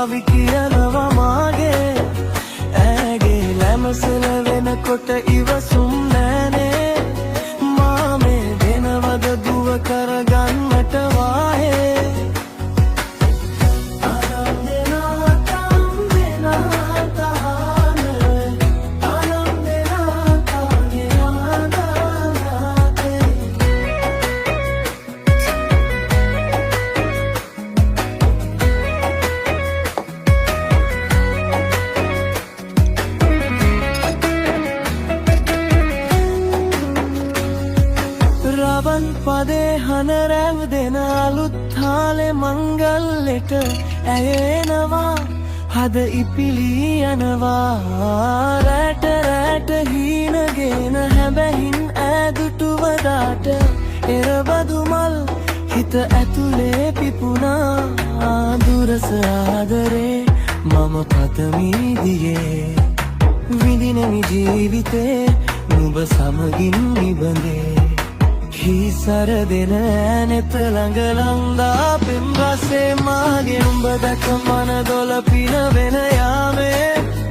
කවි කියනවා මාගේ. ඇගේ ලැමසල වෙනකොට ඉවසුම් නෑනේ. මා මේ දෙනවද දුව කරගන්නට වාහේ. අනම් දෙනා තම් දෙනා තහන අනම් දෙනා තාගේ ආදානාතේ. රවන් පදේ හන රැව් දෙන අලුත් තාලෙ මංගල්ලෙට ඇය එනවා, හද ඉපිලී යනවා. රැට රැට හීනගෙන හැබැහින් ඈදුටුවදාට එරබදු මල් හිත ඇතුලේ පිපුණා. දුරස ආදරේ මම පතමි දියේ. විඳිනෙමි ජීවිතේ නුඹ සමගින් නිබඳේ. හිසර දෙන නෙත ළඟ ලංදා පෙම් රසේ මාගේ. උඹ දැක මන දොළ පින වෙන යාමේ.